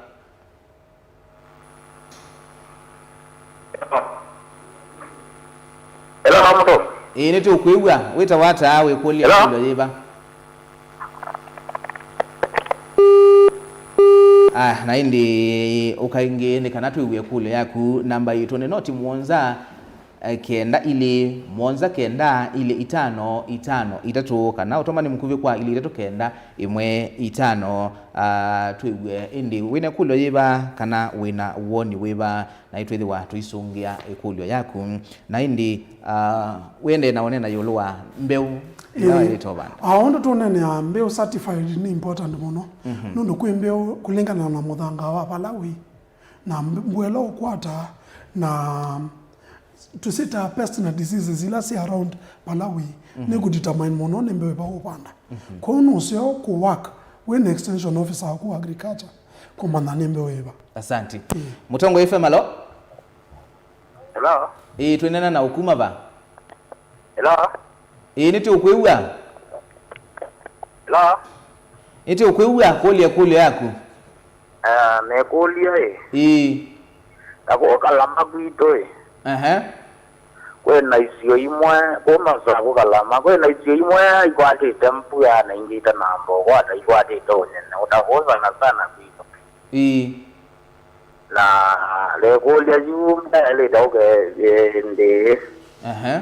Hello, mũtongoi. Ĩĩ, nĩtũkwĩw'a. Wĩtawa ata, wĩkũlya ĩkũlyo yĩva? Ah, na ĩndĩ ũka ĩngĩ nĩ kana twĩw'e ĩkũlyo yaku. Namba yitũ nĩ noti mũonza, eh, kenda ilĩ, mũonza kenda ilĩ itano itano itatũ, kana ũtũmani mũkuvĩ kwa ilĩ itatũ kenda ĩmwe itano. Ah, twĩw'e ĩndĩ wĩna ĩkũlyo yĩva kana wĩna woni wĩva, na nĩtwĩthĩwa tũisũngĩa ĩkũlyo yaku. Na ĩndĩ, ah, wĩendee na ũneena ĩũlũ wa mbeũ ĩla, ĩĩ, waĩlĩte ũvanda. Ah, ũndũ tũneenea mbeũ certified nĩ important mũno. Mhm. Nũndũ kwĩ mbeũ kũlingana na mũthanga wa vala wĩ, na mb-, mbua ĩla ũkwata, na tũsĩtaa pest na diseases ila syĩ around vala wĩ, mhm, nĩ kũdetermine mũno nĩ mbeũ ĩva ũkũvanda. Mhm. Kwoou nũseo kũ work wĩ na extension officer waku wa agriculture kũmanya nĩ mbeũ ĩva. Asante. Ĩĩ. Mũtongoi F M, alo? Hello? Ĩĩ, twĩneena na ũkuma va? Hello? Ĩĩ, nĩtũkwĩw'a. Hello? Nĩtũkwĩw'a, kũlya ĩkũlyo yaku. Ah, nĩkũlya ĩ. Ĩĩ. Na kũu Kalama kwitũ ĩ. Ehe. Kwĩ na isio imwe, kũu Masaku Kalama, kwĩ na isio imwe ikwatĩte mbua na ingĩ itanamba ũkwata, ikwatĩte ũnene. Ũtakũũ sana sana kwitũ. Ĩĩ. Na nĩkũlya yu mbaĩlĩte ũke ĩndĩ. Ehe.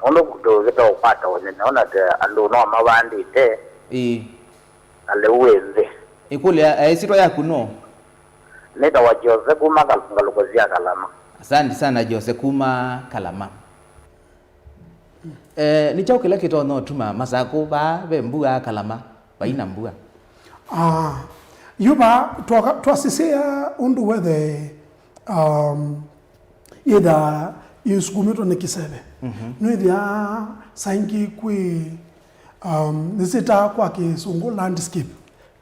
Nũndũ tũkĩte ũkwata ũnene, ona te andũ no mavandĩte. Ĩĩ. Na lĩu wĩ nthĩ. Ĩkũlyo ya, eh, ĩsyĩtwa yaku no? Nĩtawa Jose kuma Kal-, ngalũko sya Kalama. Asante sana Jose kuma Kalama. Eh, nĩ kyaũ kĩla kĩtonya ũtuma Masakũ vaa ve mbua, Kalama vai na mbua? Ah, yu vaa twoka, twasisya ũndũ weather, um, yĩthaa ĩsukumĩtwe nĩ kĩseve. Mhm. Nĩwĩthĩaa saa ingĩ kwĩ, um, nĩsyĩtaa kwa kĩsũngũ landscape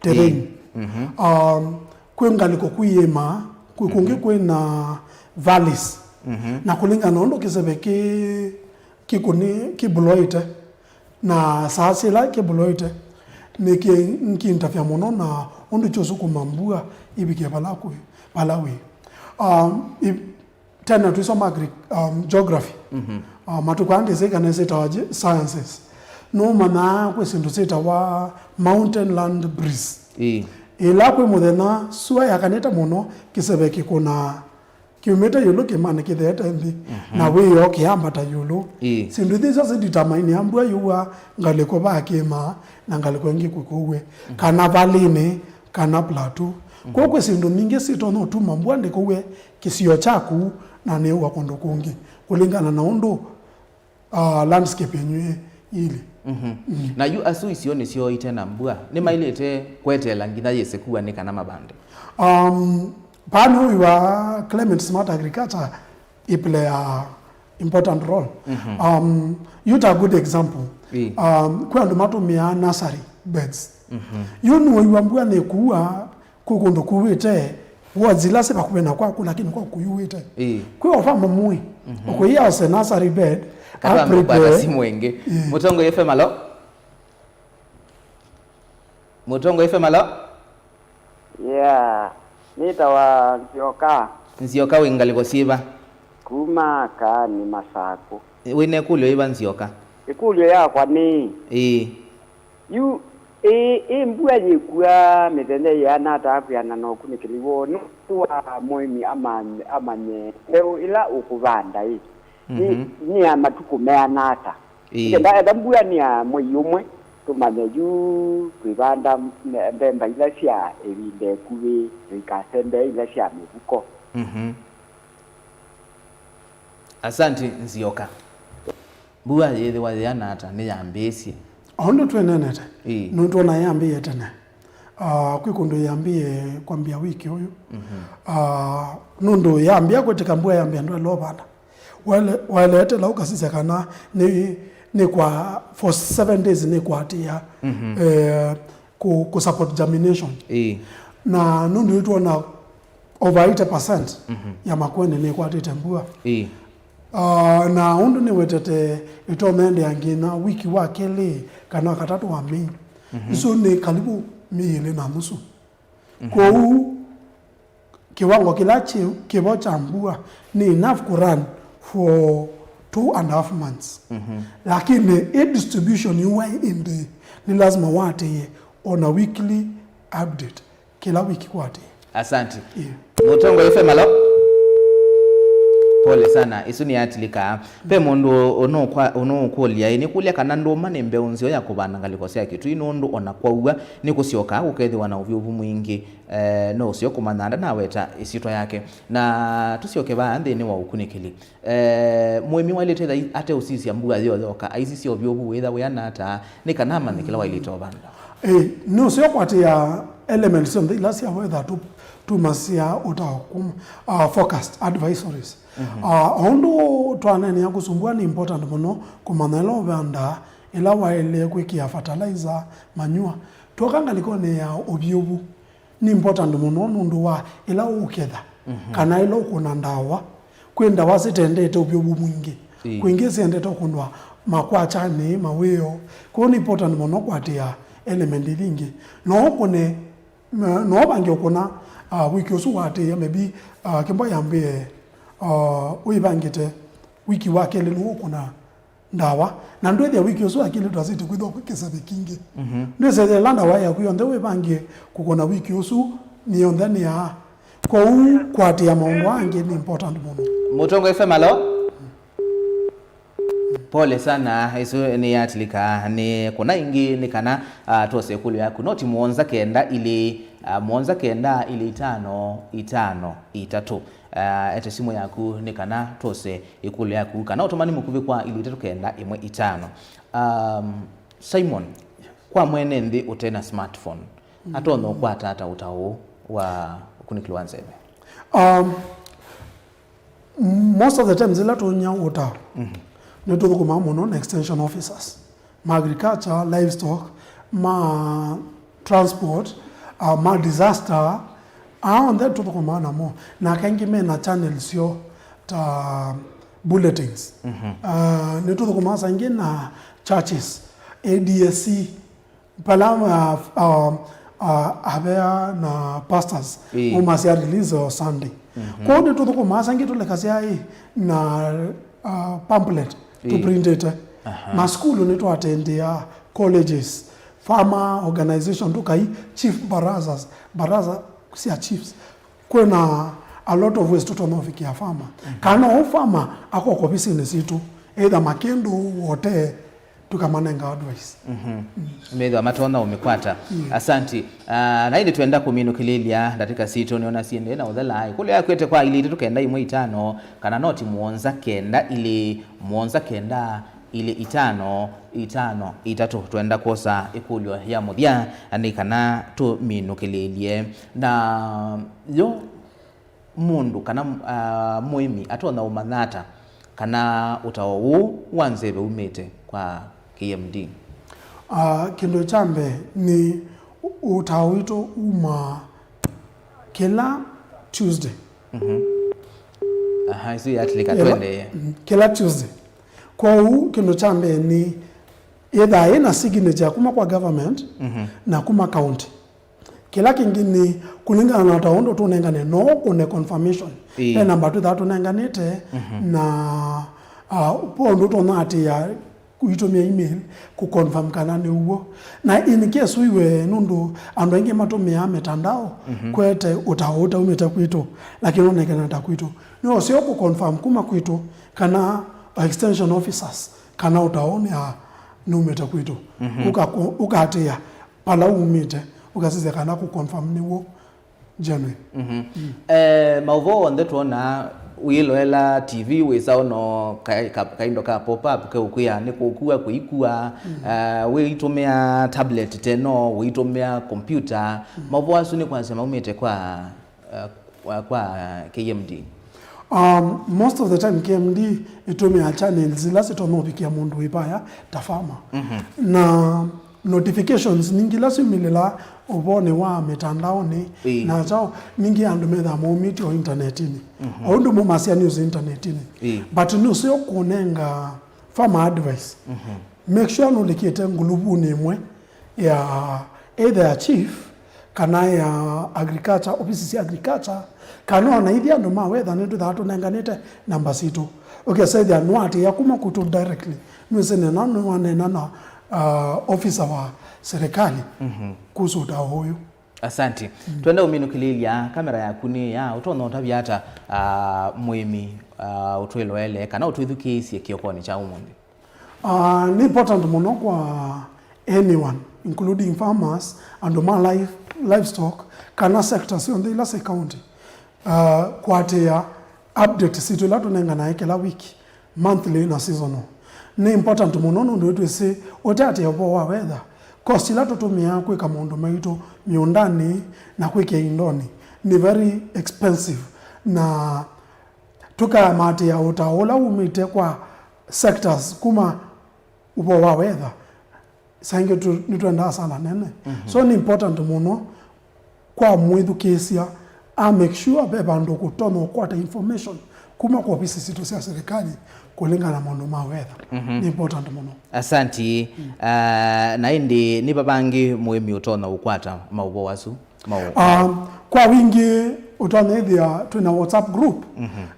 terrain. Ĩĩ. Mhm. Um, kwĩ ngalĩko kwĩ iĩma, kwĩ kũngĩ, mhm, kwĩ na valleys. Mhm. Na kũlingana na ũndũ kĩseve kĩ, kĩkũnĩ, kĩbũloĩte, na saa sila kĩbũloĩte, nĩkĩngintavya mũno na ũndũ kyũsukuma mbua ĩvike vala kwĩ, vala wĩ. Um, i-, Tena tũisoma agri-, um, geography. Mhm. Uh, matukũ aa ndĩsĩ kana syĩtawa je-, sciences. Nũmanyaa kwĩ syĩndũ syĩtawa mountain land breeze. Ĩĩ. Ĩla kwĩ mũthenya sua yakanĩte mũno, kĩseve kĩkũnaa kĩumĩte ĩũlũ kĩĩmanĩ kĩtheete nthĩ, mhm, na wĩoo kĩambata ĩũlũ. Ĩĩ. Syĩndũ ithi syo sideterminea mbua yũa ngalĩko vaa kĩĩma na ngalĩko ĩngĩ kũkũw'e, mhm, kana valĩnĩ, kana plateau. Mhm. Kwoou kwĩ syĩndũ nyingĩ syĩtonya ũtuma mbua ndĩkũw'e kĩsio kyaku na nĩũa kũndũ kũngĩ, kũlingana na ũndũ, ah, landscape yenyu yĩ, yĩlĩ. Mhm. Mm. Na yu asu isionĩ syoo ite na mbua, nĩmaĩlĩte kweteela nginya yĩse kua nĩ kana mavande? Um, vaa nĩwĩw'a Climate Smart Agriculture ĩplaya important role. Mhm. Um, yu ta good example. Ĩĩ. Um, kwĩ andũ matũmĩaa nursery beds. Mhm. Yu nĩwĩw'a mbua nĩkua, kwĩ kũndũ kuĩte, wards ila syĩ vakuvĩ na kwaku, lakini kwaku kũyuĩte. Ĩĩ. Kwĩ o farm mũĩ, mhm, ũkũia ose nursery bed, katwambe prepare. Kwata simu ĩngĩ. Ĩĩ. Mũtongoi F M, alo? Mũtongoi F M, alo? Yeah. Nĩtawa Nzioka. Nzioka, wĩ ngalĩko syĩva? Kuma Kaani, Masakũ. Wĩ na ĩkũlyo yĩva, Nzioka? Ĩkũlyo yakwa nĩ, ĩĩ, yu, ĩ, ĩ mbua yĩkua mĩthenya yĩana ata kwĩanana na ũkunĩkĩli woo, nũndũ wa mũĩmi amanye, amanye mbeũ ĩla ũkũvanda ĩ, nĩ, mhm, nĩ ya matukũ meana ata? Ĩĩ. Nĩkenda ethĩwa mbua nĩ ya mwei ũmwe, tũmanye yu twĩvanda me-, mbemba ila sya ĩvinda ĩkuvĩ, tũikasembee ila sya mĩvuko. Mhm. Asanti, Nzioka. Mbua yĩthĩwa yĩana ata nĩyambĩĩsye? O ũndũ twĩneenete, ĩĩ, nũndũ ona yambĩĩe tene. Ah, kwĩ kũndũ yambĩĩe kwambĩa wiki ũyũ. Mhm. Ah, nũndũ yambĩa kwĩtĩka mbua yambĩa ndwaĩle ũvanda. Waĩle-, waĩle eteela ũkasisya kana nĩ, nĩ kwa, for seven days nĩkwatĩĩa, mhm, eh, kũ, kũ support germination. Ĩĩ. Na nũndũ nĩtwona over eighty percent, mhm, ya makũenĩ nĩkwatĩte mbua. Ĩĩ. Ah, na ũndũ nĩwetete ĩtonya ĩendeea nginya wiki wa kelĩ kana katatũ wa Mei. Mhm. Isu nĩ kalivu mĩĩ ĩlĩ na nusu. Mhm. Kwoou, kĩwango kĩla kĩ, kĩvo kya mbua nĩ enough kũ run for two and a half months. Mhm. Lakini ĩ distribution yu wa ĩndĩ nĩ lazima watĩĩe on a weekly update. Kĩla wiki kwatĩ. Asanti. Ĩĩ. Mũtongoi F M, alo? Pole sana, ĩsu nĩyatilĩkaa. Ve mũndũ ũnũkwa-, ũnũkũlya, ĩ, nĩkũlya kana ndũma nĩ mbeũ nzeo ya kũvanda ngalĩko sya Kĩtui, nũndũ ona kwaua nĩkũsyokaa kũkethĩwa na ũvyũvu mwingĩ. Eh, no ũseo kũmanya ndanaweta ĩsyĩtwa yake. Na tũsyoke vaa nthĩnĩ wa ũkunĩkĩli. Eh, mũĩmi waĩlĩte ĩtha ateũsisya mbua yoyoka, aisisya ũvyũvu wĩtha wĩana ata, nĩ kana amanye kĩla waĩlĩte ũvanda? Eh, nĩ ũseo kwatĩĩa elements syonthe ila sya weather tu, tumasya ũtao kuma, ah, forecast advisories. Mhm. Ah, o ũndũ twaneenea kũsu mbua nĩ important mũno kũmanya ĩla ũvandaa, ĩla waĩle kwĩkĩa fertilizer, manure. Twoka ngalĩkonĩ ya ũvyũvu, nĩ important mũno nũndũ wa ĩla ũketha, mhm, kana ĩla ũkũna ndawa. Kwĩ ndawa sitendete ũvyũvu mwingĩ. Ĩĩ. Kwingĩ siendete ũkũnwa makwakyanĩ, mawĩo. Kwoou nĩ important mũno kwatĩĩa element ithi ingĩ. No ũkũne, no ũvange ũkũna, ah, wiki ũsu watĩĩa, maybe, ah, kĩmbo yambĩe, ah, wĩvangĩte wiki wa kelĩ nĩwe ũkũna ndawa, na ndwĩthĩa wiki ũsu akili twasĩtye kwĩthwa kwĩ kĩseve kingĩ. Mhm. Ndwĩsethela ndawa yaku yonthe wĩvangie kũkũna wiki ũsu nĩ yonthe nĩ aa. Kwoou kwatĩĩa maũndũ aa angĩ nĩ important mũno. Mũtongoi F M, alo? Pole sana, ĩsu nĩyatilĩka nĩ kũna ĩngĩ nĩ kana, ah, twose ĩkũlyo yaku. Noti mũonza kenda ilĩ, ah, mũonza kenda ilĩ itano itano itatũ. Ah, ete simũ yaku nĩ kana twose ĩkũlyo yaku, kana ũtũmani mũkuvĩ kwa ilĩ itatũ kenda ĩmwe itano. Um, Simon, kwa mwene nthĩ ũte na smartphone, mm, atonya ũkwata ata ũtao ũũ wa ũkunĩkĩli wa nzeve? Um, most of the times ĩla tũny'a ũtao, mhm, nĩtũthũkũmaa mũno na extension officers. Ma agriculture, livestock, ma transport, uh, ma disaster, aa onthe tũthũkũmaa namo. Na kaingĩ me na channels syoo ta bulletins. Mhm. Uh, nĩtũthũkũmaa saa ingĩ na churches, A D S C, pala, uh, uh, uh, avea na pastors, ĩĩ, maumasya release o Sunday. Mhm. Kwoou nĩtũthũkũmaa saa ingĩ tũlekasya ĩ na, uh, pamphlet, ĩĩ, tũprintĩte. Aha. Masukulu nĩtwatendea, colleges, farmer organization, tũkai chief barazas, baraza sya chiefs. Kwĩna a lot of ways tũtonya ũvikĩa farmer. Mhm. Kana ũu farmer akoko visinĩ sitũ, either makĩndũ, wote, tũkamanenga advice. Mhm. Mm. Methwa matonya ũmĩkwata. Yeah. Asanti. Ah, na ĩndĩ twenda kũminũkĩlĩlya ndatĩka sitũ, nĩona siendee na ũthela. Ĩkũlyo yaku ete kwa ilĩ itatũ kenda ĩmwe itano, kana noti mũonza kenda ilĩ, mũonza kenda ilĩ itano itano itatũ. Twenda kwosa ĩkũlyo ya mũthya nĩ kana tũminũkĩlĩlye. Na yo mũndũ kana, ah, mũĩmi atonya ũmanya ata kana ũtao ũũ wa nzeve umĩte kwa K M D? Ah, kĩndũ kya mbee nĩ ũ-, ũtao witũ umaa kĩla Tuesday. Mhm. Aha, ĩsu yatilĩka, kĩla, twendee. Mm, kĩla Tuesday. Kwoou kĩndũ kya mbee nĩ ĩthaa ĩna signature kuma kwa government, mhm, na kuma county. Kĩla kĩngĩ nĩ kũlingana na ta ũndũ tũnengane, no ũkũne confirmation. Ĩĩ. Ve namba twĩthaa tũnenganĩte, na, ah, po ũndũ ũtonya atĩa kũitũmĩa email kũconfirm kana nĩ ũw'o. Na in case ũiwe, nũndũ andũ aingĩ matũmĩaa mitandao kwete ũtao ũtaumĩte kwitũ, lakini ũnengane ta kwitũ. Nĩ ũseo kũconfirm kuma kwitũ kana extension officers kana ũtao nĩ a, nũmĩte kwitũ. Ũka-, ũkaatĩĩa pala umĩte, ũkasisya kana kũconfirm nĩw'o genuine. Eh, maũvoo onthe twonaa, wĩloela T V, wĩsa ono ka-, ka-, kaindo ka pop up keũkwĩa nĩ kũkua, kũikua, eh, wĩitũmĩa tablet teno, wĩitũmĩa computer. Maũvoo asu nĩ kwasya maumĩte kwa, eh, kwa, kwa K M D? Um, most of the time K M D ĩtũmĩaa channels ila sitonya ũvikĩa mũndũ wĩ vaya ta farmer. Na notifications ningĩ ila syumĩlĩla ũvoonĩ wa mitandaonĩ, ĩĩ, na kyaũ, ningĩ andũ methaa maumĩtye o intanetini. O ũndũ mũmasya news intanetini. Ĩĩ. But nũseo kũnenga farmer advice. Make sure nũlikĩte nguluvunĩ ĩmwe ya either ya chief kana ya agriculture, ofisi sya agriculture, kana ona ithyĩ andũ ma weather nĩtwĩthaa tũnenganĩte namba sitũ. Ũkesa ĩthĩa nũatĩĩa kuma kwitũ directly, nĩwĩsĩ nena nĩwaneena na, uh, officer wa serikali kuhusu ũtao ũyũ. Asante. Twenda ũminũkĩlĩlya, kamera yaku nĩ ya, ũtonya ũtavya ata, ah, mũĩmi, ah, ũtwĩloele kana ũtwĩthukĩĩsye kĩokonĩ kya ũmũnthĩ? Ah, nĩ important mũno kwa anyone, including farmers, andũ ma live-, livestock, kana sectors syonthe ila syĩ county, ah, kũatĩĩa update sitũ ila tũnenganae kĩla wiki, monthly na seasonal. Nĩ important mũno nũndũ nĩtwĩsĩ ũteatĩa ũvoo wa weather, cost ila tũtũmĩaa kwĩka maũndũ maitũ mĩũndanĩ na kwĩkĩa indonĩ nĩ very expensive, na tũkamaatĩĩa ũtao ũla umĩte kwa sectors kuma ũvoo wa weather, saingĩ tu-, nĩtwendaa sana nene. So nĩ important mũno kwa mwĩthukĩĩsya a make sure ve vandũ kũtonya ũkwata information kuma kwa ofisi sitũ sya serikali kũlingana na maũndũ ma weather. Nĩ important mũno. Asanti. Ah, na ĩndĩ nĩ va vangĩ mũĩmi ũtonya ũkwata maũvoo asu? Mau- Ah, kwa wingĩ ũtonya ĩthĩa twĩna WhatsApp group,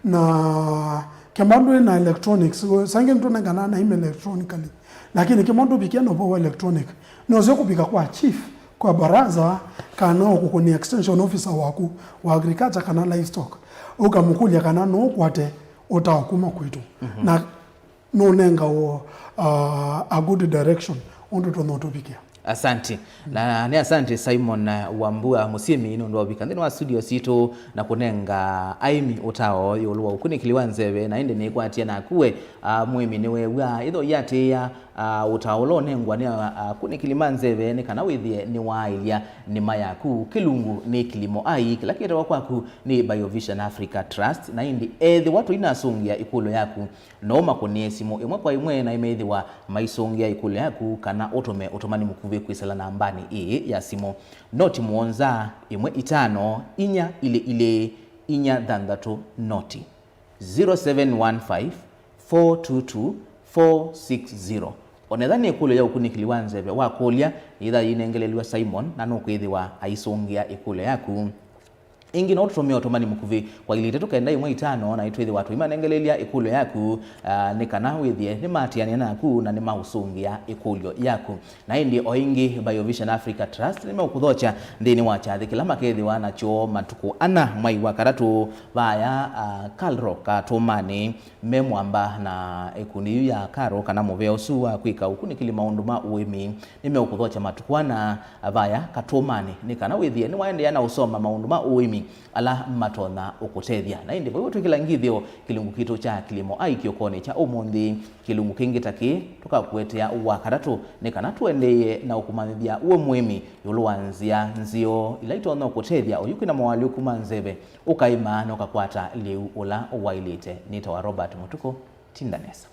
na kemba ndwĩ na electronics, saingĩ nĩtũnengana na email electronically. Lakini kĩmwe ndũvikie na ũvoo wa electronic, nũseo kũvika kwa chief, kwa baraza, kana ũkũkũnĩa extension officer waku wa agriculture kana livestock, ũkamũkũlya kana no ũkwate ũtao kuma kwitũ. Na nũnengawa, uh, a good direction ũndũ tũtonya ũtũvikĩa. Asante. Na nĩ asante Simon, uh, Wambua Mũsyĩmi nũndũ wa ũvika nthĩnĩ wa studio sitũ na kũnenga aĩmi ũtao ĩũlũ wa ũkunĩkĩli wa nzeve, na ĩndĩ nĩkwatya naku we, uh, mũĩmi nĩweew'a ĩtho yatĩĩa ah, ũtao ũla ũnengwa nĩ a-, akunĩkĩli ma nzeve nĩ kana wĩthĩe nĩwaaĩlya nĩma yaku. Kĩlungu nĩ Kilimo Ai, kĩla kĩetawa kwaku nĩ Biovision Africa Trust, na ĩndĩ ethĩwa tũinasũngĩa ĩkũlyo yaku, no ũmakũnĩe simũ ĩmwe kwa ĩmwe na ĩmethĩwa maisũngĩa ĩkũlyo yaku, kana ũtũme ũtũmani mũkuvĩ kwĩsĩla nambanĩ ĩĩ ya simũ, noti mũonza ĩmwe itano inya ilĩ ilĩ inya thanthatũ noti. Zero seven one five, four two two, four six zero. Onetha nĩ ĩkũlyo ya ũkunĩkĩli wa nzeve wakũlya, yĩtha yĩnengelelw'a Simon, na nũkwĩthĩwa aisũngĩa ĩkũlyo yaku. Ĩngĩ no tũtũmĩe ũtũmani mũkuvĩ kwa ilĩ itatũ kenda ĩmwe itano, na nĩtwĩthĩwa tũimanengelelya ĩkũlyo yaku, ah, nĩ kana wĩthĩe nĩmaatĩanĩa naku na nĩmaũsũngĩa ĩkũlyo yaku. Na ĩndĩ o ĩngĩ, Biovision Africa Trust nĩmeũkũthokya nthĩnĩ wa kyathĩ kĩla makethĩwa nakyo matukũ ana mwai wa katatũ vaya, ah, Kalro Katũmanĩ, me mwamba na ĩkundi yu ya Karo kana mũvea ũsu wa kwĩka ũkunĩkĩli maũndũ ma ũĩmi. Nĩmeũkũthokya matukũ ana vaya Katũmanĩ nĩ kana wĩthĩe nĩwaendeea na ũsoma maũndũ ma ũĩmi ala matonya ũkũtethya. Na ĩndĩ vau twĩkĩla ngithyo kĩlungu kitũ kya Kilimo Ai kĩokonĩ kya ũmũnthĩ. Kĩlungu kĩngĩ ta kĩĩ tũkakũetea wa katatũ nĩ kana tũendeeye na ũkũmanyĩthya we mũĩmi ĩũlũ wa nzĩa nzeo ila itonya ũkũtethya oyu kwĩna moalyũku ma nzeve, ũkaĩma na ũkakwata lĩu ũla waĩlĩte. Nĩtawa Robert Mũtukũ. Tinda nesa.